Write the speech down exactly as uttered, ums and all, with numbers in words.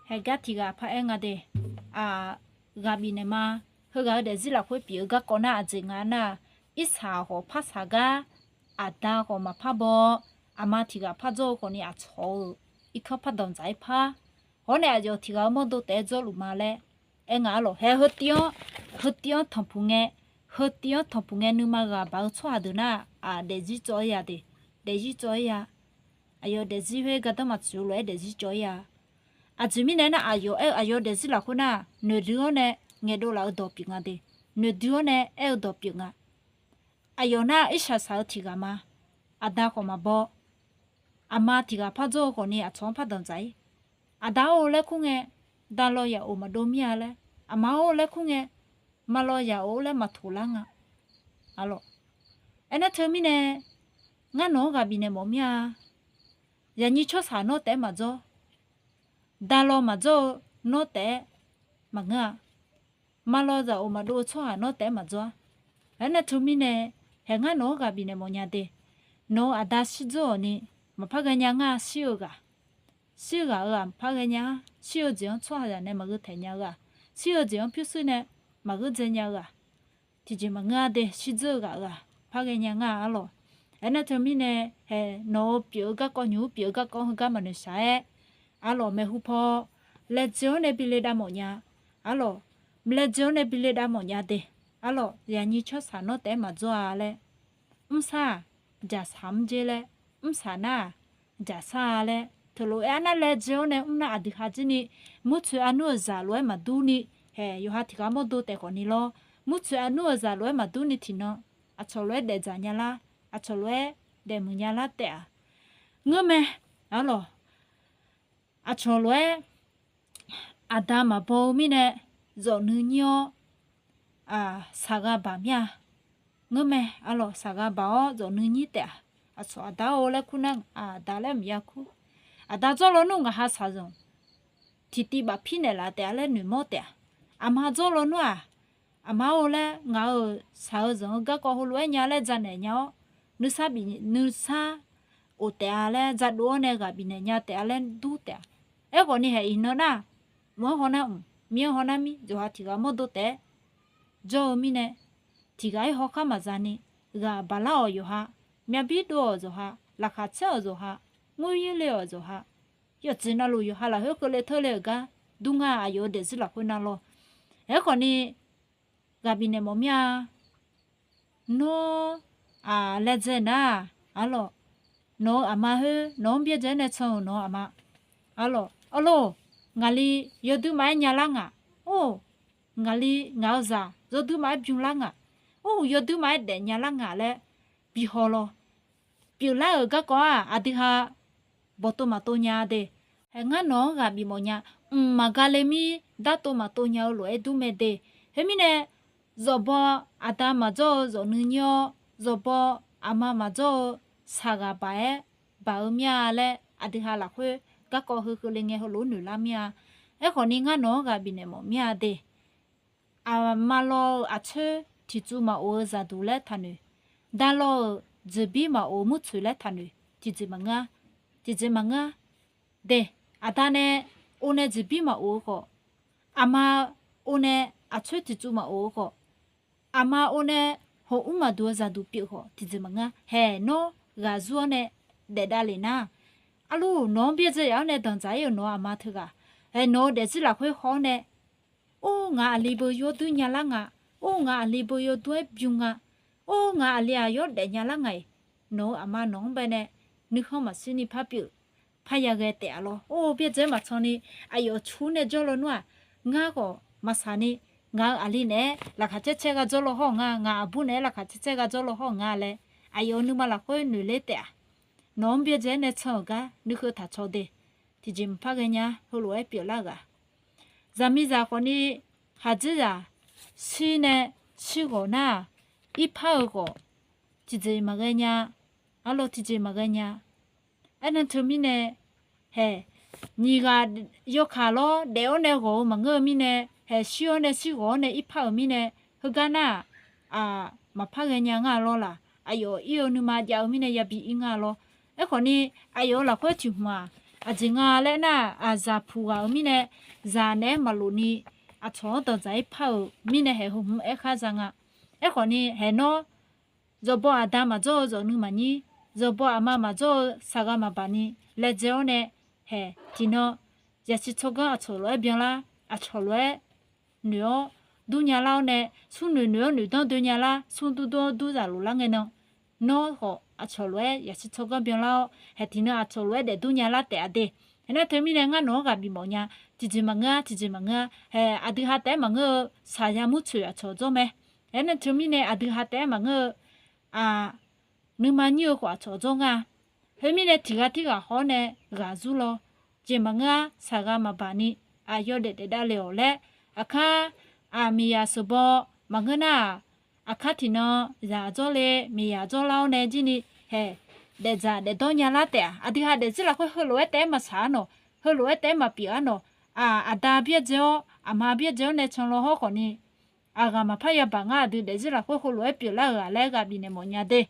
Haeqgar tiq ghaq par-aer nga de. Aq, ghaq bifnaeq ma. Heughaq-eu daefzir lafkhoer pyeuf-eu garkawv nar aqjeq nga nar-aq, irsaq khawf par saq gar, aqda khawf maqpar baw, aqma tiq ghaq par dzawr-eu khawfni aqcawq-euq irkanr par danqdzaq-aer par. Hawr nae aqyawf tiq ghaq-eu mawrdo taef-aer dzawrluf ma laer aer nga arlawq. Hae heu tiv-anr, heu tiv-anr tanqpuq ngae, heu tiv-anr tanqpuq ngae nuima ghaq baq-eu tsawrhaq deuq nar-aq, aq, daefzir cawv-ir ya de. Daefzir cawv-ir ya. Aqyawf daefzir khoer gardanr maqtsoeq-eu lof-aer daefzir cawv-ir ya. Aqjeq mirnae nar aqyawf aer-eu aqyawf daefzir lafkhoer nar-aq, noeqdui-awr nae ngaeqdov laf-eu dawq pyeuf nga de. Noeqdui-awr nae aer-eu dawq pyeuf nga. Aqyawf nar irshaq shaq-eu tiq ghaq ma. Aqda khawf maqbaw. Aqma tiq ghaq par dzawr-eu khawfni aqcawq-anr par danqdzaq-ir. Aqda-or laer kur ngae, dalaw yaq of maqdov mir-a laer. Aqma-or laer kur ngae, malaw yaq of laer maqtoq lar nga. Arlawq. Aernar teumirnae, ngar nawq-anr ghaq bifnaeq mawf mir-a. Zaqnyir tsawrshaq nawr taef-aer maqdzawr. Dalaw maqdzawr-eu nawr taef-aer maqngeur-a. Malaw zaq of maqdov-eu tsawrhaq nawr taef-aer maqdzawr-a. Aernar teumirnae, haeq ngar nawq-anr ghaq bifnaeq mawf nya de. Nawq-eu aqda shirdzeur-awq ni maqpar ghaenya ngar shir-eu ghaq. Shir-eu ghaq-euq-aq maqpar ghaenya-a. Shir-eu jeq-anr tsawrhaqzaq nae maqgheu taeq nya-eu-aq, shir-eu jeq-anr pyurshuir nae maqgheu dzae nya-eu-aq, tiqjeq maqngeur-a de. Shirdzeur-eu ghaq-euq-aq par ghaenya ngar arlawq. Aernar teumirnae, haeq nawq-eu pyeuf-eu garkawv nymq-mr pyeuf-eu garkawv-anr heugar maqnoeq shaq-aer, arlawq maeqhu paw laejae-awr nae bi le dav mawf nya. Arlawq, laejae-awr nae bi le dav mawf nya de. Arlawq, zaqnyir tsawrshaq nawr taef-aer maqdzawr-a laer, mrsar-aq, jaqsaq mrdzer laer, mrsaq nar-aq, jaqsar-a laer, teulof-aer arnar laejae-awr nae mr nar aqdui ha jir ni, murtsoeq arnmr-euq zaq lof-aer maqdur ni, haeq yawqha tiq ghaq mawrdo taef khawf ni lawr. Murtsoeq arnmr-euq zaq lof-aer maqdur ni tiqnan, aqcawq lof-aer daefdzaq nya lar, aqcawq lof-aer daefmuiq nya lar taef-aq, ngeurmae. Arlawq, aqcawq lof-aer aqda maqbaw-eu mirnae, zawf nui nyir-awr, aq, saqghaq baq mir-a. Ngeurmae. Arlawq, saqghaq baq-awr zawf nui nyir taef-aq, aqcawq aqda-or laer kur nar, aqda laer maqya kur. Aqda dzawr lawnmr ngaq ha shaqzanq tiqtiv bafpir naeqlaf taef-a laer noeqmawr taef-aq, aqma dzawr lawnmr-aq, aqma-or laer ngaq-euq shaq-eu zanq-eu garkawv heulof-aer nya laer janaeq nya-awr, nuisar bif nuisar of taef-a laer jadov-awr nae ghaq bifnaeq nya taef-a laer dur taef-aq. Aerkhawf ni haeq iqnan nar, mq-anr hawnar mq, mir-anr hawnar mir, yawqha tiq ghaq mawrdo taef-aer jawr-eu mirnae, tiq ghaq-aer hawkhar maqza ni, ghaq baqlar-awq yawqha, myavbir dov-awq yawqha, laqkhaq caer-awq yawqha, ngoer yaer le-awq yawqha, yawqjeq navluf yawqha lafkhoer keuvle teurle-euq gar dur ngar, aqyawf-eu daefzir lafkhoer nar lawr. Aerkhawf ni, ghaq bifnaeq mawf mir-a. Nawr, aq, laedzae nar-aq, arlawq, nawq-eu aqma khoer nawq-anr byaerdzae-aer nae can-euq nawq-eu aqma. Arlawq, arlawq, ngaqli yawduir maqaer nyalar ngaq. Or, ngaqli ngaq-eu zaq yawduir maqaer bymlar ngaq. Or, yawduir maqaer daefnya lar ngaq laer bihaw lawr. Pyeuflar-euq garkawv-aq, aqdui ha bawqtov maqtov nya de. Haeq ngar nawq-anr ghaq bif mawf nya. Mq maqgale mir dartov maqtov nya-eu lof-aer dur mae de. Khoermirnae, zawqbaw aqda maqdzawr-eu zawqnui nyir-awr, zawqbaw aqma maqdzawr-eu saqghaq baq-aer baq-eu mir-a laer, aqdui ha lafkhoer garkawv heu keuvle ngae heulof-aer noeqlar mir-a. Aerkhawf ni ngar nawq-anr ghaq bifnaeq mawf mir-a de. Aqma law-eu aqcoer tiqtsuv maqof-eu zaqduq laer taqnoeq. Da law-euq jeqbir maqof-eu murtsoeq laer taqnoeq. Tiqjeq maqngeur-a. Tiqjeq maqngeur-a. De, aqda nae or nae jeqbir maqof-eu khawf, aqma or nae aqcoer tiqtsuv maqof-eu khawf, aqma or nae hawq mr maqduq-eu zaqduq pyeuf khawf tiqjeq maqngeur-a. Haeq nawr ghaq zur-awr nae daef davlef nar, arlur nawq-anr byaerdzae yaf-awr nae danqdzaq-ir-euq nawq-eu aqma teughaq, haeq nawq-eu daefzir lafkhoer haw-awr nae, or ngaq aqli beu yawduir nyalar nga. Or ngaq aqli beu yawduir-aer bym nga. Or ngaq aqli aqyawf daefnya lar nga-iq. Nawq-eu aqma nawq-anr bae nae nuikhanr maqshir ni par pyeuf, parya ghae taef-a lawr. Or byaerdzae maqtsanni aqyawf cur nae jawr lawnmr-aq, ngar khawf maqsaq ni, ngaq-euq aqli naeq-aer laqkhaq caer caer gha jawr law hawr-eu nga, ngaq aqbur naeq-aer laqkhaq caer caer gha jawr law hawr-eu nga laer, aqyawf-euq nuima lafkhoer noeq ler taef-a. Nawq-anr byaerdzae-aer nae can-euq gar nuikhanr taqcaw de. Tiqjeq maqpar ghaenya, heulof-aer pyeuflar ghaq. Zaqmiqzaq khawfni, khaqdzerzaq shir nae shir ghawq nar-aq, irpar-euq khawf tiqjeq maqghae nya. Arlawr tiqjeq maqghae nya. Aernar teumirnae, haeq, nyiq ghaq yawkaq lawr daef-awr nae ghawq-eu maqngeur-eu mirnae, haeq shir-awr nae shir ghawq-awr nae irpar-euq mirnae, heugar nar-aq, aq, maqpar ghaenya nga lawr laq. Aqyawf ir-eu nuima jav-eu mirnae yabi ir nga lawr. Aerkhawfni, aqyawf-euq lafkhoer tiq hmq-aq, aqjeq nga laer nar-aq, aqzaq puq ghaq-euq mirnae zaq naeq-aer maqlof ni aqcawq-anr danqdzaq-ir par-euq mirnae haeq heu hmq aerkhar za nga. Aerkhawf ni haeq nawr zawqbaw aqda maqdzawr-eu zawqnuiv maqnyir, zawqbaw aqma maqdzawr-eu saqghaq maqbaq ni laedzae-awr nae, haeq tiqnan zaqsiq tsawrganr aqcawq lof-aer byanlar, aqcawq lof-aer noeq-awr durnya lar-awr nae, smrnoeq noeq-awr noeqdanr doe nya lar, smrdur dur-awr dur zaq luf lar ngae nan, nawr khawf aqcawq lof-aer zaqsiq tsawrganr byanlar-awr, haeq tiqnan aqcawq lof-aer daefdur nya lar taef-a de. Aernar teumirnae ngar nawq-anr ghaq bifmawf nya. Tiqjeq maqngeur-a, tiqjeq maqngeur-a. Haeq aqdui ha taef-aer maqngeur-eu saqya murtsoeq aqcawq dzawr mae. Aernar teumirnae aqdui ha taef-aer maqngeur-eu aq nuima nyir-eu khawf aqcawq dzawr nga. Khoermirnae tiqghaq tirghaq haw-awr nae ghaq zur law. Jeq maqngeur-a, saqghaq maqbaq ni aqyawf daef daef davle-awq laer, aqkar aq miqyaq sheuqbaw maqngeur nar-aq, aqkar tiqnan zaq dzawrle, miqyaq dzawrlar-awr nae jir ni haeq daefdzaq daefdawr nya lar taef-aq, aqdui ha daefzir lafkhoer heulof-aer taef-aer maqsaq-ar nawq, heulof-aer taef-aer maqpyeuf-ar nawq. Aq aqda byaerdzae-awr aqma byaerdzae-awr nae canlaw hawr khawf ni, aqghaq maqpar yabaq ngar aqdui daefzir lafkhoer heulof-aer pyeuflar-euq-aq laer ghaq bifnaeq mawf nya de.